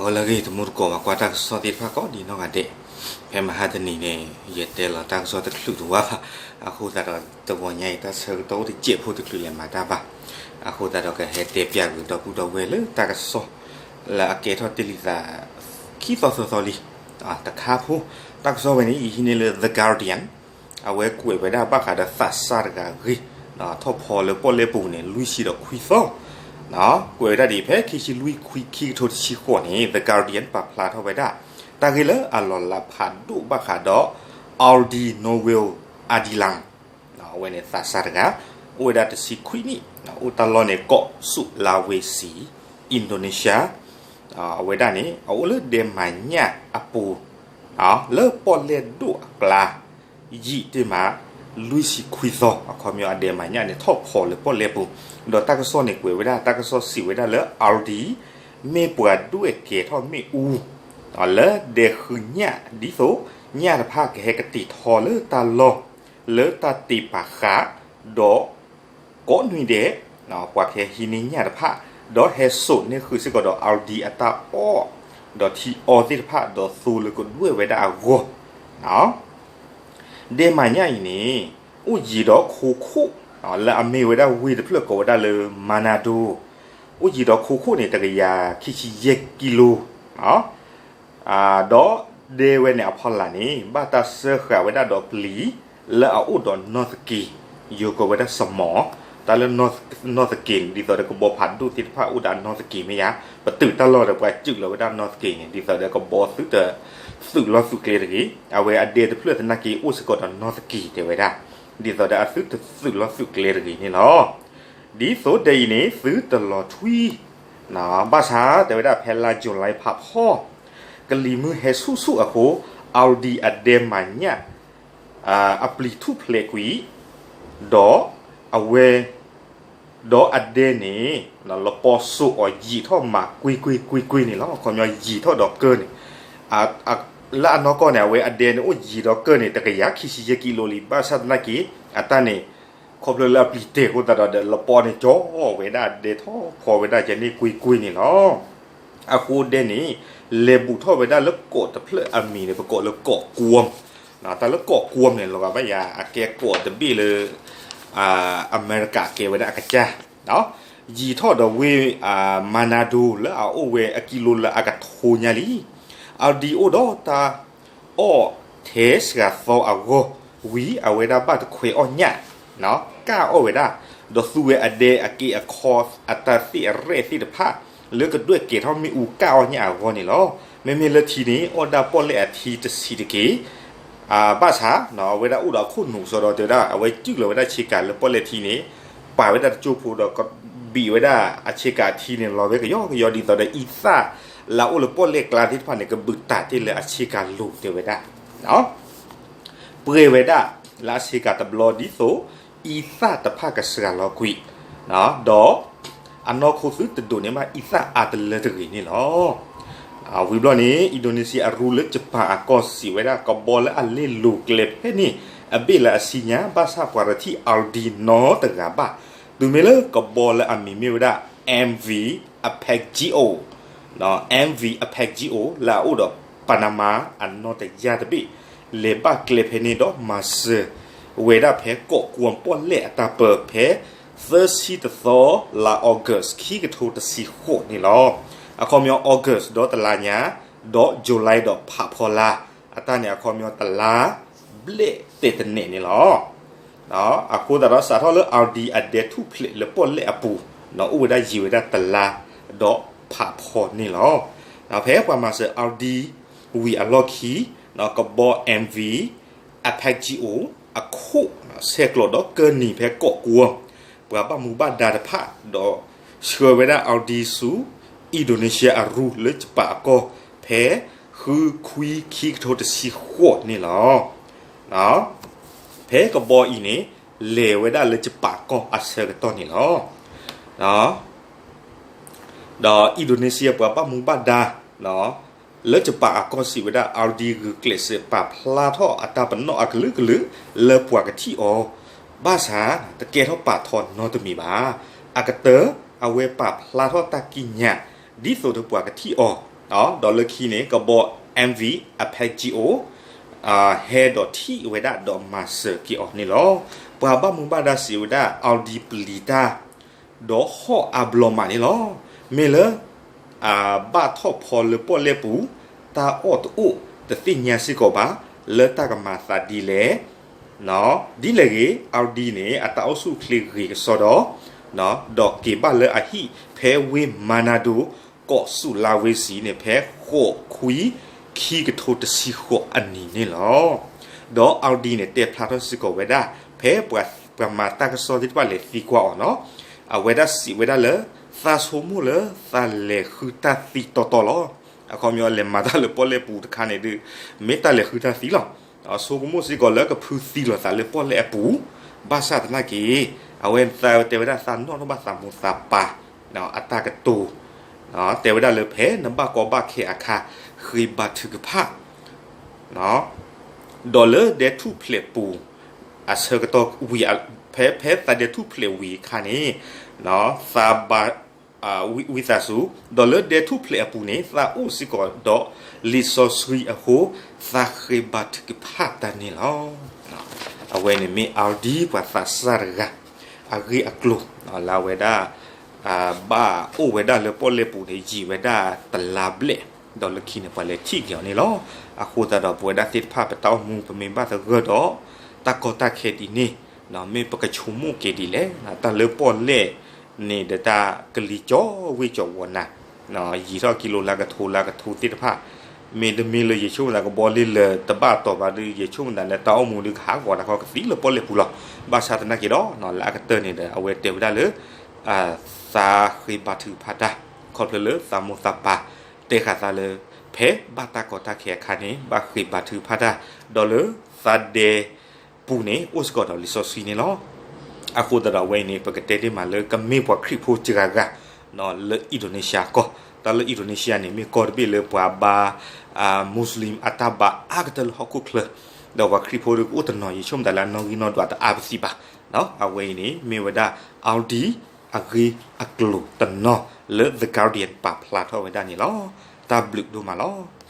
ဂီၤလၢအဂ့ၤ တံၤသကိး မၤကွၢ်တၢ်ကစီၣ်သ့ၣ်တဖၣ်ကိးဒံးနီၢ်ဂၤဒဲး, ဖဲမဟါတနံၤန့ၣ် ယတဲလီၤတၢ်ကစီၣ်တချုးတဝါဘၣ်. အဃိသတးဒီးတဂီၤညါအံၤ တၢ်ဆၢကတီၢ်အိၣ်တစဲးဖိတချုးလဲၤမၤတၢ်ဘၣ်. အဃိသတးဒီးကဟဲတဲပျးကွံာ်ဒီပုၢ်ဒီဝဲၢ်လၢတၢ်ကစီၣ် လၢအကဲထီၣ်တ့ၢ်လံသး ခံသီသၢသီလံ တခါဖိ, တၢ်ကစီၣ်ဝဲန့ၣ် ယဟံးန့ၢ်လၢ The Guardian, အဝဲကွဲးဝဲဒၣ်ဘၣ်ဃးဒီးသးစၢ်တဂၤအဂ့ၢ်, ထီၣ်ဖီလၢပီၣ်လဲၣ်ပူၤန့ၣ် လွံၢ်ဆံဒီးခွံသီ, ကွဲးဝဲဒၣ်ဒ်အံၤ ဖဲခံဆံလွံၢ် ခံကထိတဆံဃိးန့ၣ် The Guardian ပာ်ဖျါထီၣ်ဝဲဒၣ် တၢ်ဂ့ၢ်လၢအလီၤလးဖးဒိၣ်ဘၣ်ဃးဒီး Aldi Novel Adilang, အဝဲန့ၣ်သးစၢ်တဂၤ အိၣ်ဝဲဒၣ်တဆံခွံနံၣ်, အိၣ်တၢ်လီၢ်န့ၣ် ကီၢ် Sulawesi, Indonesia, အဝဲဒၣ်န့ၣ် အအိၣ်လၢဒဲမၤညၣ်အပူၤ လၢပီၣ်လဲၣ်ဒိၣ်အကျါ ယံာ်တ့ၢ်မး လွံၢ်ဆံခွံသီ, အခီပညီအဒဲမၤညၣ်န့ၣ် ထီၣ်ဖီလၢပီၣ်လဲၣ်ပူၤ, ဒီးတၢ်ကစီၣ်န့ၣ်ကွဲးဝဲဒၣ် တၢ်ကစီၣ်စံးဝဲဒၣ်လၢ Aldi မ့ၢ်ပှၤဒွဲၣ်ကဲၤထီၣ်မ့ၣ်အူ လၢဒဲဃုညၣ် ဒ်သိးညၣ်တဖၣ်ကဟဲကတ့ၢ်ထီလၢတၢ်လီၢ် လၢတၢ်တ့ၢ်ပာ်ဃာ် ဒီး ကိးနွံဒဲး, ပှၤကဟဲဟံးန့ၢ်ညၣ်တဖၣ်, ဒီးဟဲစိာ်န့ၢ်ဃုာ်စ့ၢ်ကီးဒီး Aldi အတၢ်အီၣ် ဒီးထံအီသ့ၣ်တဖၣ် ဒီးသိလၢကဒွဲၣ်ဝဲဒၣ်အဂီၢ်, ဒဲမၤညၣ်အံၤန့ၣ် အိၣ်ယံၤဒီးခိခိၣ် လၢအမ့ၢ်ဝဲဒၣ်ဝ့ၢ်တဖျၢၣ်ကိးဝဲဒၣ်လၢ Manado, အိၣ်ယံၤဒီးခိခိၣ်န့ၣ် တကယၤခံဆံယဲၢ်ကံလိ ဒီးဒဲဝဲန့ၣ်အဖီလာ်န့ၣ် ဘၣ်တၢ်စၢဃာ်ဝဲဒၣ်ဒီးပျံၤ လၢအအိၣ်ဒီးနီၢ်သက့ၤ, ယိၤကိးဝဲဒၣ် စမီၤ, တၢ်လၢနီၢ်သက့ၤန့ၣ် ဒ်သိးဒီးကဘီဖးဒိၣ်သ့ၣ်တဖၣ်အိၣ်ဒီးနီၢ်သက့ၤမ့ၢ်ယါ, ပတုာ်တၢ်လီၢ်ဒီးပှၤစုၣ်လီၤဝဲဒၣ်နီၢ်သက့ၤန့ၣ် ဒ်သိးဒီးကဘီသုတသုးလီၢ်သုးကျဲတဂ့ၤ, အဝဲအဒဲတဖျၢၣ်သနာ်က့အိၣ်စ့ၢ်ကီးဒီးနီၢ်သက့ၤတဲဝဲဒၣ်, ဒ်သိးဒီးအသုတသုးလီၢ်သုးကျဲတဂ့ၤန့ၣ်လီၤ. ဒ်သိးဒဲအံၤန့ၣ် သုတလီၤထွံ ဘၣ်ဆၣ်တဲဝဲဒၣ်ဖဲလါ July ဖးဖီ ကလံၤမုၢ်ဟဲဆူၣ်ဆူၣ်အဃိ Aldi အဒဲမၤညၣ် အပျံၤထူၣ်ဖျဲးကွံာ်, ဒီးအဝဲ ဒီးအဒဲန့ၣ် လပီစိာ်အီၤယံာ်ထီၣ်မးကွ့ကွ့ကွ့ကွ့န့ၣ်လီၤ. အခီပညီယံာ်ထီၣ်ဒီးကၢၢ်န့ၣ် လၢအနီၢ်ကီၢ်န့ၣ် အဝဲအဒဲန့ၣ်အိၣ်ယံာ်ဒီးကၢၢ်န့ၣ် တကယၤခံဆံယဲၢ်ကံလိလံ. ဘၣ်ဆၣ်သနာ်က့ အတၢ်န့ၣ် ခီဖျိလၢအပျံၤတဲာ်အဃိသတးဒီး လပီန့ၣ်ကၠီဝဲဒၣ်ဒဲထီၣ်ဖီဝဲဒၣ်ယဲန့ၣ်ကွ့ကွ့န့ၣ်လီၤ. အဃိဒဲန့ၣ် လဲၤဘူးထီၣ်ဝဲဒၣ်လၢကီးတဖျၢၣ်အမံၤန့ၣ် ပကိးလၢကီးကွီၢ်, တၢ်လၢကီးကွီၢ်န့ၣ် လီၤဂာ်ဘၣ်ယၤ အကဲကီးတဘ့ၣ်လၢ အမဲရကၤကဲဝဲဒၣ်အကစၢ်, ယံာ်ထီၣ်ဒီးဝ့ၢ် Manado လၢအအိၣ်ဝဲအကံလိလၢအကထိညါလံ. Aldi အိၣ်ဒီးတၢ်အီၣ်ထဲစှၤသီအဂီၢ်ဝံၤ အဝဲဒၣ်ဘၣ်တခွဲးအီၣ်ညၣ် ကၢ်အီၣ်ဝဲဒၣ်, ဒီးသူဝဲအဒဲအက့အခီအတၢ်သ့ၣ်အရဲၣ်သ့ၣ်တဖၣ် လၢကဒွဲၣ်ကဲၤထီၣ်မ့ၣ်အူကၢ်အီၣ်ညၣ်အဂီၢ်န့ၣ်လီၤ. မ့မ့ၢ်လၢထံန့ၣ် အီၣ်ဒၣ်ပီၣ်လဲၣ်အထံတဆံးတက့ၢ်. ဘၣ်ဆၣ် အဝဲဒၣ်အိၣ်ဒီးအခိၣ်နူာ်စီဒီးတဲဝဲဒၣ် အဝဲစုၣ်လီၤဝဲဒၣ်ဆ့ကၤလၢပီၣ်လဲၣ်ထံန့ၣ် ပာ်ဝဲဒၣ်တကၠိဖိဒီးကဘံးဝဲဒၣ်အဆ့ကၤအထံန့ၣ် လီၤဝဲကယီကယီဒ်သိးဒီးအံသၣ်လၢအအိၣ်လၢပီၣ်လဲၣ်ကျါသ့ၣ်တဖၣ်န့ၣ် ကဘုးတၢ်တ့ၢ်လၢအဆ့ကၤလိၤတဲဝဲဒၣ် ပှဲၤဝဲဒၣ်လၢအဆ့ကၤတဘျီဒ်သိး အံသၣ်တဖၣ်ကစှၤလီၤကွံာ်, ဒီးအနီၢ်ခိသုတဒိးန့ၢ်ဘၣ်အံသၣ်အါတလၢတဂ့ၤန့ၣ်လီၤ. ဝံၤဘျီန့ၣ် Indonesia အရူလၢ Japan အကီၢ်စံးဝဲဒၣ် ကဘီလၢအလဲၤလိၤကျဲဖဲန့ၣ် အဘ့ၣ်လၢအဆံညါ ဘၣ်ဆၣ်ပှၤတထံၣ် Aldi နီတဂၤဘၣ်. တုၤမ့ၢ်လၢကဘီလၢအမံၤမ့ၢ်ဝဲဒၣ် MV Apache အိၣ် MV Apache အိၣ် လၢအအိၣ်ဒီး Panama အနီၢ်တယၢ်တဘ့ၣ် လဲၤဘၣ်ကျဲဖဲန့ၣ်ဒီးမၤစၢၤဝဲဒၣ်ဖဲကီးကွီၢ်ပီၣ်လဲၣ်အတၢ်ပၢဖဲ သၢဆံတသီ လါ August ခံကထိတဆံဃိးန့ၣ်လီၤ. အခီပညီ August ဒီးတလါညါ ဒီး July ဒီးဖးဖီလါ အတၢ်န့ၣ်အခီပညီတလါဘျဲၣ်တဲတနဲၣ်န့ၣ်လီၤ. အဃိသတးဒီးစးထီၣ်လၢ Aldi အဒဲထူၣ်ဖျဲးလၢပီၣ်လဲၣ်အပူၤ အိၣ်ဝဲဒၣ်ယံာ်ဝဲဒၣ်တလါ ဒီးဖးဖီန့ၣ်လီၤ. ဖဲပှၤမၤစၢၤ Aldi ဝံၤအလီၢ်ခံ ကဘီ MV Apache အိၣ် အခိၣ်ဆဲးကျိးဒီးကၢၢ်နံၤဖဲကီးကွီၢ် ပှၤဘၣ်မူဘၣ်ဒါတဖၣ် ဒီးဆှၢဝဲဒၣ် Aldi ဆူ Indonesia အရူလၢ Japan အကီၢ် ဖဲဃုခွံခံကထိတဆံဃိးန့ၣ်လီၤ. ဖဲကဘီအံၤန့ၣ် လဲၤဝဲဒၣ်လၢ Japan အကီၢ်အဆၢကတီၢ်န့ၣ်လီၤ. ဒီး Indonesia ပှၤဘၣ်မူဘၣ်ဒါ လၢ Japan အကီၢ်စံးဝဲဒၣ် Aldi ဂုာ်ကျဲးစၢးပာ်ဖျါထီၣ်အတၢ်ပနီၣ်အကလုာ်ကလုာ် လၢပှၤကထံၣ်အီၤ, ဘၣ်ဆၣ်တကဲထီၣ်ပာ်ထီၣ်နီတမံၤဘၣ်. အကတၢၢ် အဝဲပာ်ဖျါထီၣ်တၢ်ကံးညာ် ဒ်သိးဒီးပှၤကထံၣ်အီၤ ဒီးလၢခံန့ၣ် ကဘီ M V Apache အိၣ် ဟဲဒီးထံၣ်ဝဲဒၣ်ဒီးမၤစၢၤက့ၤအီၤန့ၣ်လီၤ. ပှၤဘၣ်မူဘၣ်ဒါစံးဝဲဒၣ် Audi ပျံၤတၢ် ဒီးဟီၣ်အါဘျီမးန့ၣ်လီၤ. မ့ၢ်လၢ အဘၣ်ထီၣ်ဖီလၢပီၣ်လဲၣ်ပူၤ တၢ်အီၣ်တအိၣ်တသ့ၣ်ညါစ့ၢ်ကီးဘၣ် လၢတၢ်ကမၤသးဒ်လဲၣ် ဒ်လဲၣ်ဂ့ၤ Audi န့ၣ် အတၢ်အိၣ်ဆူၣ်အိၣ်ချ့ဂ့ၤကစီဒီး ဒီးက့ၤဘၣ်လၢအဟံၣ်ဖဲဝ့ၢ် Manado ကီၢ် Sulawesi န့ၣ် ဖဲဃိးခွံ ခံကထိတဆံဃိးအနံၤန့ၣ်လီၤ. ဒီး Audi န့ၣ် တဲဖျါထီၣ်စ့ၢ်ကီးဝဲဒၣ် ဖဲပှၤ ပှၤမၤတၢ်ကစီၣ်သ့ၣ်တဖၣ်လဲၤသံကွၢ်အီၤနီၤ အဝဲဒၣ်စံးဝဲဒၣ်လၢ သးဆိကမိၣ်လၢသးလဲၤဃုတၢ်သံတီတီလီၤ. အခီပညီလဲၤမၤတၢ်လၢပီၣ်လဲၣ်ပူၤတခါန့ၣ်ဒီး မ့ၢ်တၢ်လဲၤဃုတၢ်သံလီၤ. ဆိကမိၣ်စ့ၢ်ကီးလၢကဖုသံလိာ်သးလၢပီၣ်လဲၣ်အပူၤ ဘၣ်ဆၣ်သနာ်က့ အဝဲသးတဲဝဲဒၣ်သးနီၣ်ထီၣ်ဘၣ်သးမိၢ်သးပၢ် အတၢ်ကတိၤ တဲဝဲဒၣ်လၢဖဲနဘၣ်ကီဘၣ်ခဲအခါ ဃ့ဘါထုကဖၣ် ဒီးလၢဒဲထူၣ်ဖျဲးပူၤ အဆၢကတီၢ်ဝံၤ ဖဲ ဖဲသးဒဲထူၣ်ဖျဲးဝံၤအခါန့ၣ် သးဘၣ် ဝံသးစူၤ ဒီးလၢဒဲထူၣ်ဖျဲးအပူၤန့ၣ် သးအိၣ်စ့ၢ်ကီးဒီးလံာ်စီဆှံအဃိ သးဃ့ဘါထုကဖၣ်တၢ်န့ၣ်လီၤ. အဝဲန့ၣ်မ့ၢ် Audi ပှၤသးစၢ်တဂၤ အဂ့ၢ်အကျိၤ လၢအဝဲဒၣ် ဘၣ်အိၣ်ဝဲဒၣ်လၢပီၣ်လဲၣ်ပူၤန့ၣ် ယံာ်ဝဲဒၣ်တလါဘျဲၣ် ဒီးလၢခံန့ၣ် ပှၤလဲၤထံၣ်က့ၤအီၤန့ၣ်လီၤ. အဃိသတးဒီး ပဝဲဒၣ်သ့ၣ်တဖၣ်ပတၢ်အိၣ်မူ ပမ့ၢ်ဘၣ်သဂၢၢ်ဒီး တၢ်ကီတၢ်ခဲဒ်န့ၣ် မ့ၢ်ပကဆိကမိၣ်က့ၤဒ်လဲၣ် တၢ်လၢပီၣ်လဲၣ်န့ၣ်ဒီးတၢ်ကလံၤကၠီဝ့ၢ်ကၠီဝီၤနၤ ယံာ်ထီၣ်ကံလိလါကထိလါကထိသ့ၣ်တဖၣ် မ့တမ့ၢ်လၢယဆိကမိၣ်သးကဘီလ့လၢာ်တဘၣ်တီၤဘၣ်ဒီး ယဆိကမိၣ်သးလၢတၢ်အိၣ်မူဒုးကဟးဂီၤတၢ်ခီကသံလၢပီၣ်လဲၣ်ပူၤလီၤ. ဘၣ်ဆၣ်သနာ်က့ဒီး လၢအကတၢၢ်န့ၣ်ဒီး အဝဲတဲဝဲဒၣ်လၢ သးဃ့ဘါထုကဖၣ်တၢ် ခီဖျိလၢသးမိၢ်သးပၢ် တဲဃာ်သးလၢ ဖဲဘၣ်တၢ်ကီတၢ်ခဲအခါန့ၣ် ဘၣ်ဃ့ဘါထုကဖၣ်တၢ် ဒီးလၢသးဒဲပူၤန့ၣ် အိၣ်စ့ၢ်ကီးဒီးလံာ်စီဆှံန့ၣ်လီၤ. အဃိသတးဒီးအဝဲအံၤန့ၣ် ပကတဲတ့ၢ်မးလၢကမ့ၢ်ပှၤခရံာ်ဖိစှၤဂၤဂၤ လၢ Indonesia ကီၢ် တၢ်လၢ Indonesia န့ၣ် မ့ၢ်ကီၢ်တဘ့ၣ်လၢပှၤဘါ Muslim အတၢ်ဘါအါကတၢၢ်လၢဟီၣ်ခိၣ်ချၢ ဒီးပှၤခရံာ်ဖိဒီးကအိၣ်တနီၤ ယဆိကမိၣ်သးလၢအနီၣ်ဂံၢ်နီၣ်ဒွးတအါပသံဘၣ်. အဝဲအံၤန့ၣ် မ့ၢ်ဝဲဒၣ် Audi အဂ့ၢ်အကျိၤတနီၤလၢ The Guardian ပာ်ဖျါထီၣ်ဝဲဒၣ်န့ၣ်လီၤ. တၢ်ဘျုးဒိၣ်မးလီၤ.